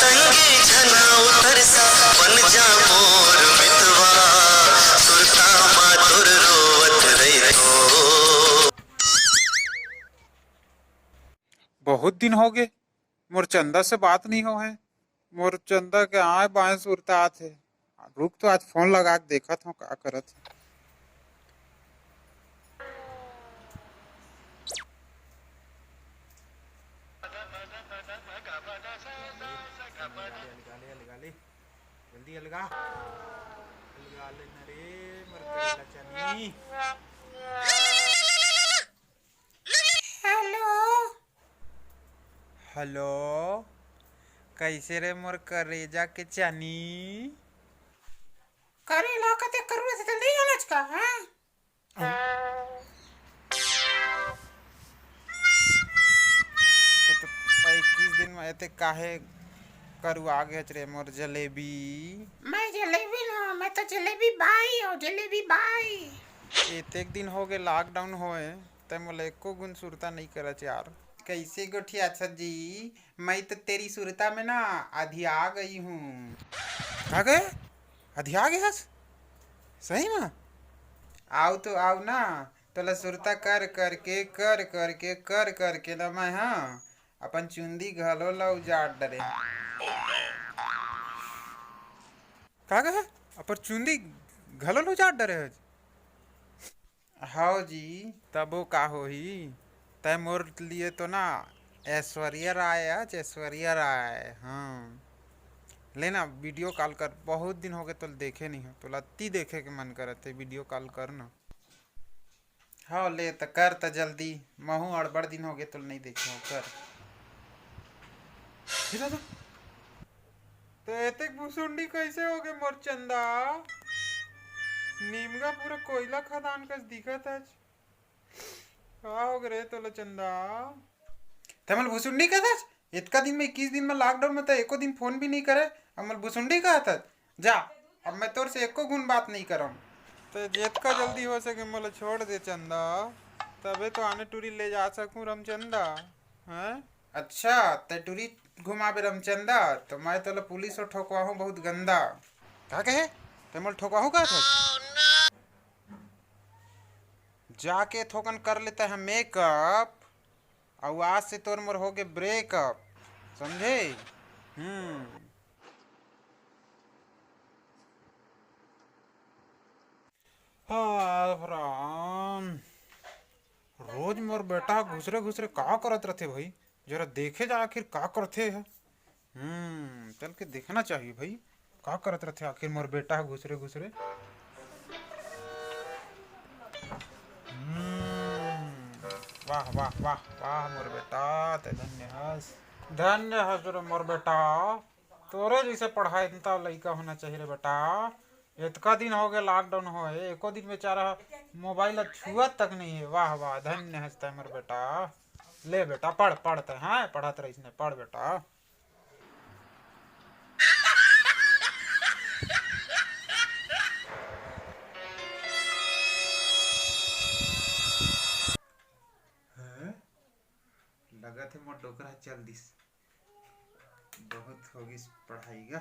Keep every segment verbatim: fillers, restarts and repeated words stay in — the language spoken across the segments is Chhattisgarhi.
संगी झना उतर सा, बन जा मोर मितवा, सुरता मा तोर रोवत रहितो। बहुत दिन होगे, मोर चंदा से बात नइ होहे। मोर चंदा के आय बाय सुरता आथे। रुक तो, आज फोन लगा के देखत हंव, का करत हे। अलगा ले, अलगा ले, अलगा ले। जल्दी अलगा। अलगा ले न रे, मोर करेला चनी। हेलो। हेलो, कइसे रे मोर करेजा के चनी? करेला कते करुआ से जल्दी आनच का, हाँ? तो, तो इक्कीस दिन में एते काहे करुआ गेच रे मोर जलेबी? मैं जलेबी ना, मैं तो जलेबी बाई हूँ, जलेबी बाई। एतेक दिन होगे lockdown होए, तै मोला एको गुन सुरता नइ करच यार। कइसे गोठियाथस जी? मैं तो तेरी सुरता में ना अधिया गई हूँ। का कहे? अधिया गे हस? सही में? आव तो आव ना, तोला सुरता कर करके, कर करके, कर करके ना मैं, हाँ, अपन चुंदी घलो ला उजाड़ डरे। का कहे? अपन चुंदी घलो ला उजाड़ डरे हस? हव जी। तबो का होही, तै मोर लिए तो ना ऐश्वर्या राय अच, ऐश्वर्या राय। हाँ, ले ना video call कर, बहुत दिन होगे तोला देखे नइ हों, तोला अति देखे के मन करत हे, video call कर ना। हव ले त कर त जल्दी, महूँ अड़बड़ दिन होगे तोला नइ देखे हों, कर। हे दादा, त एतेक भुसुंडी कइसे होगे मोर चंदा? नीमगा पूरा कोयला खदान कस दिखत हच। का होगे रे तोला चंदा? तै मोला भुसुंडी कहत हस? एतका दिन में, इक्कीस दिन में lockdown में तै एको दिन फोन भी नइ करे, अब मोला भुसुंडी कहत हस? जा, अब मैं तोर से एको गुन बात नइ करम। तै जेतका जल्दी हो सके मोला छोड़ दे चंदा, तभे तो आने टूरी ले जा सकूं रमचंदा। हैं? अच्छा, तै टूरी घुमाबे रमचंदा, तो मैं तोला पुलिस में ठोकवाहूं बहुत गंदा। का कहे? तै मोला ठोकवाहूं कहत हस? जाके थोकन कर लेता है makeup, अउ आज से तोर मोर होगे breakup, समझे? हम्म। हाय राम, रोज मोर बेटा घुसरे घुसरे का करत रथे भाई? जरा देखे जा आखिर का करथे ह। हम्म, चल के देखना चाहिए भाई, का करत रथे आखिर मोर बेटा ह घुसरे घुसरे। हम्म, वाह, वाह, वाह, वाह, मोर बेटा, ते धन्य हस। धन्य हस रे मोर बेटा, तोरे जैसे पढ़ाई त लइका होना चाहिए रे बेटा। एतका दिन हो गए lockdown होए, एको दिन बेचारा मोबाइल ला छुअत तक नहीं है। वाह, वाह, धन्य हस तै मोर बेटा। ले बेटा, पढ़, पढ़ तै, हाँ, पढ़त रहिस ने, पढ़ बेटा। हैं? लगत हे मोर डोकरा चल दिस। बहुत हो गिस पढ़ाई का,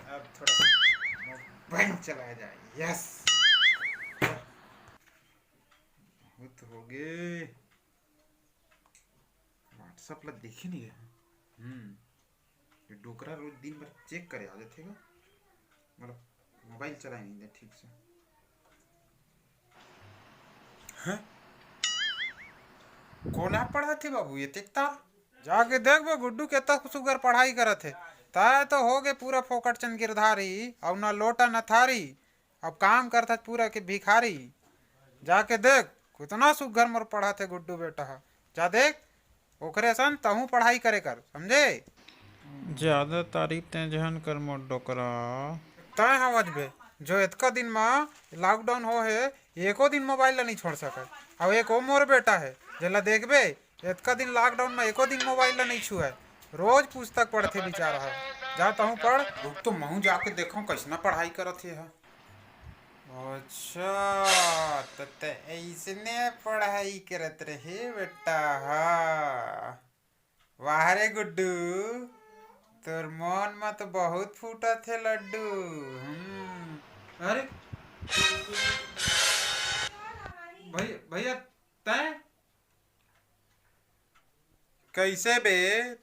अब थोड़ा सा मोबाइल चलाया जाए। Yes, बहुत हो गए। WhatsApp ला देखे नहीं रहे। हम्म, ये डोकरा रोज दिन भर check करे आ जाथे गा, मतलब मोबाइल चलाए नहीं दे ठीक से। हैं? कोन आप पढ़ाथे बाबू ये तेकता? जाके देख बे गुड्डू, केतना सुग्घर पढ़ाई करत हे। तै तो हो गे पूरा फोकट चंद गिरधारी, अउ ना लोटा ना थारी। अब काम करत हस पूरा के भिखारी। जाके देख, कितना सुग्घर मोर पढ़त हे गुड्डू बेटा ह। जा देख, ओकरे असन तहूँ पढ़ाई करे कर, समझे? ज्यादा तारीफ तैं झन कर मोर डोकरा। तैं हवच बे, जो एतका दिन म lockdown हो हे, एको दिन मोबाइल ला नइ छोड़ सकत। अउ एक ओ मोर बेटा हे, जेला देखबे, एतका दिन lockdown म एको दिन मोबाइल ला नइ छुए, रोज पुस्तक पढ़थे बिचारा ह। जा तहूँ पढ़। रुक तो महूँ जाके देखंव कइसना पढ़ाई करत हे ह। अच्छा, त तैं अइसने पढ़ाई करत रहे बेटा ह। वाह रे गुड्डू, तोर मन म तो बहुत फूटत हे लड्डू। हम्म। अरे भैया, भैया, तैं कैसे बे?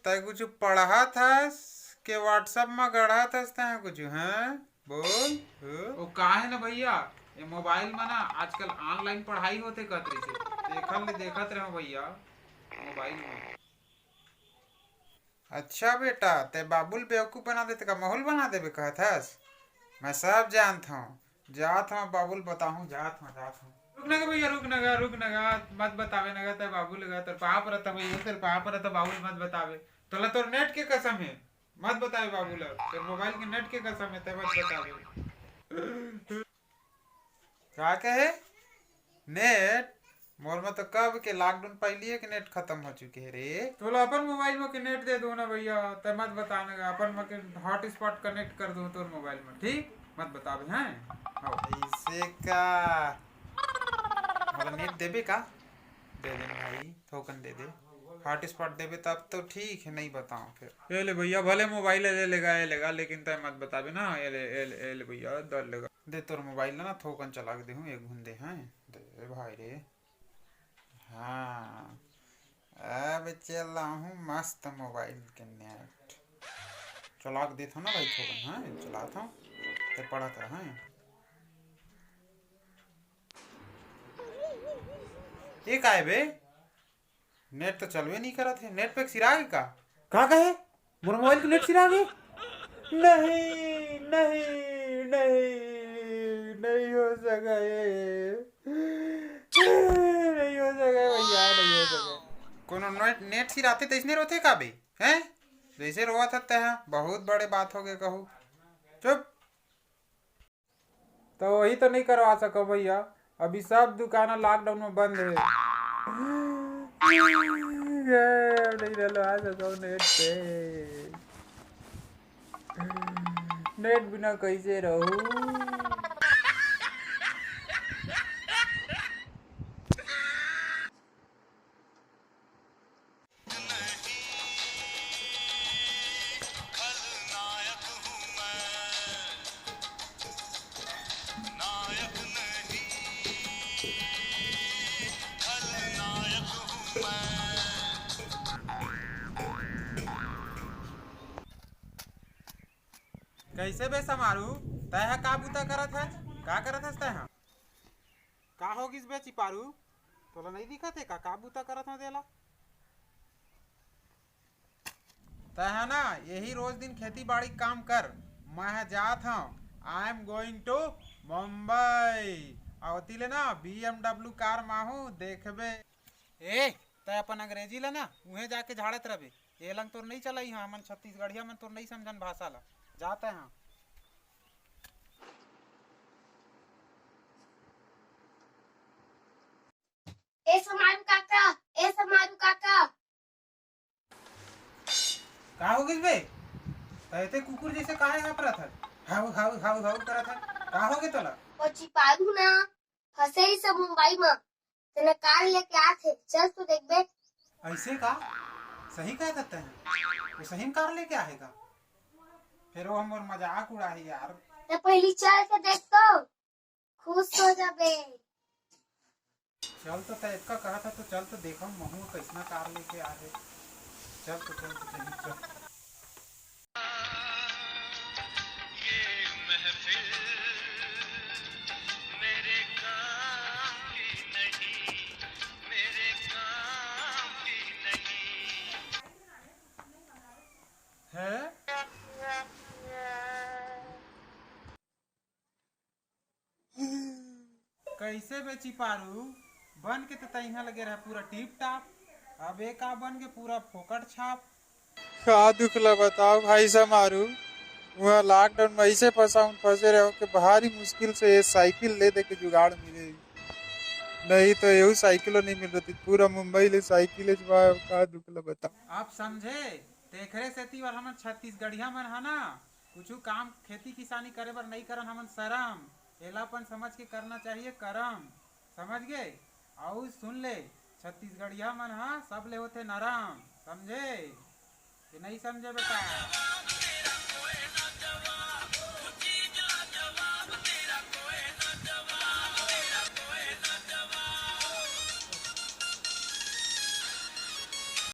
तैं कुछ पढ़त हस के WhatsApp म गढ़त हस तैं कुछ, हैं? बोल। ओ का है ना भैया, ये मोबाइल में ना आजकल online पढ़ाई होथे कहत रहिसे, तेखर ले देखत रहे भैया मोबाइल में। अच्छा बेटा, तैं बाबू ल बेवकूफ बना देते का, महूँ ल बना देबे कहत हस? मैं सब जानत हूँ, जात हूँ बाबू ल बताहूँ, जात हूँ, जात हूँ। रुक न गा भैया, रुक न गा, रुक न गा, मत बतावे न गा, तैं बाबू ल गा, तोर पाप रहता भैया, तोर पाप रहता, बाबू ल मत बतावे। तोला तोर net के कसम है, मत बतावे बाबू ल, तोर मोबाइल के net के कसम है, तैं मत बतावे। का कहे? Net? मोर में तो कब के lockdown पहली के net खत्म हो चुके है रे। तोला अपन मोबाइल में के net दे दो ना भैया, तैं मत बता ना, अपन में के hotspot connect कर दो तोर मोबाइल में, ठीक? मत बतावे हैं। हाँ। ऐसे का? मोला net देबे का? दे दे भाई, थोकन दे दे। Hotspot देबे तब तो ठीक है, नहीं बताओ फिर। ये ले भैया, भले मोबाइल ले लेगा, ये लेगा, लेकिन तैं मत बताबे ना। ये ले, ये ले, ये ले भैया, दर लेगा। दे तोर मोबाइल ला ना, थोकन चला के देहूँ, एक घुन दे हैं। दे भाई रे। हाँ, अब चलाहूँ मस्त मोबाइल के net। चला के देत हूँ ना भाई, थोकन, हाँ, चलात हूँ। ते पढ़त रह, हाँ। ये का है बे? Net तो चलबे नहीं करत है, net pack सिरा गे का? का कहे? मोर मोबाइल के net सिरा गे? नहीं, नहीं, नहीं, नहीं हो सका ये। नहीं हो सका भैया, नहीं हो सका। कोनो net, net सिराथे तैसने रोथे का बे? हैं? जैसे रोवत हत्ते हैं, बहुत बड़े बात हो गए कहू। चुप। तो वही तो नहीं करवा सको भैया, अभी सब दुकान lockdown में बंद है। नहीं डलवा सको net पे, net बिना कैसे रहूं? कैसे बे समारू, तै ह का बूता करत हस? का करत हस तै ह? का हो गिस बे चिपारू, तोला नहीं दिखत हे का, का बूता करत हस तेला? तै ह ना यही रोज दिन खेती बाड़ी काम कर, मैं ह जात हंव, I am going to Mumbai। अवती ले ना B M W कार माहू देखबे। ए, तै अपन अंग्रेजी ला ना उहें जाके झाड़त रबे, ए लंग तोर नहीं चलाई। हाँ, हमन छत्तीसगढ़िया मन तोर नहीं समझन भाषा ला। जाते हैं। ए समारू काका, ए समारू काका। का हो गिस बे? तैं ते कुकुर जैसे काहे हांफरत हस? हाउ, हाउ, हाउ, हाउ करत हस। का हो गे तोला? ओ चिपारू ना, फंसे ही सब मुंबई में। तेला कार लेके आथे, चल तो देखबे। ऐसे का? सही कहत हस तैं? वो सही में कार लेके आहे का? फिर वो हमर मजाक उड़ाही यार। तो पहली चल के देख तो, खुश हो जाबे। चल तो तैं इतना कहत हस तो चल तो देखम महू कैसना कार लेके आहे। चल तो, चल तो, चल, चल। है? कैसे बे चिपारू? बन के तो तैं इहाँ लगे रहा पूरा टिप टाप, अब ए का बन के पूरा फोकट छाप। का दुख ला बताओ भाई समारू, वहाँ lockdown में ऐसे फंसा हूँ, फंसे रहे हो कि भारी मुश्किल से ये साइकिल ले दे के जुगाड़ मिले, नहीं तो यहू साइकिलो नहीं मिल रही। पूरा मुंबई ले साइकिल है, का दुख ला बताओ। आप समझे, तेखरे सेती वाला हमन छत्तीसगढ़िया मन है ना, कुछु काम खेती किसानी करे बर नइ करन हमन सरम, एला अपन समझ के करना चाहिए करम, समझ गे? अउ सुन ले, छत्तीसगढ़िया मन ह सबले होथे नरम, समझे? नहीं समझे बेटा।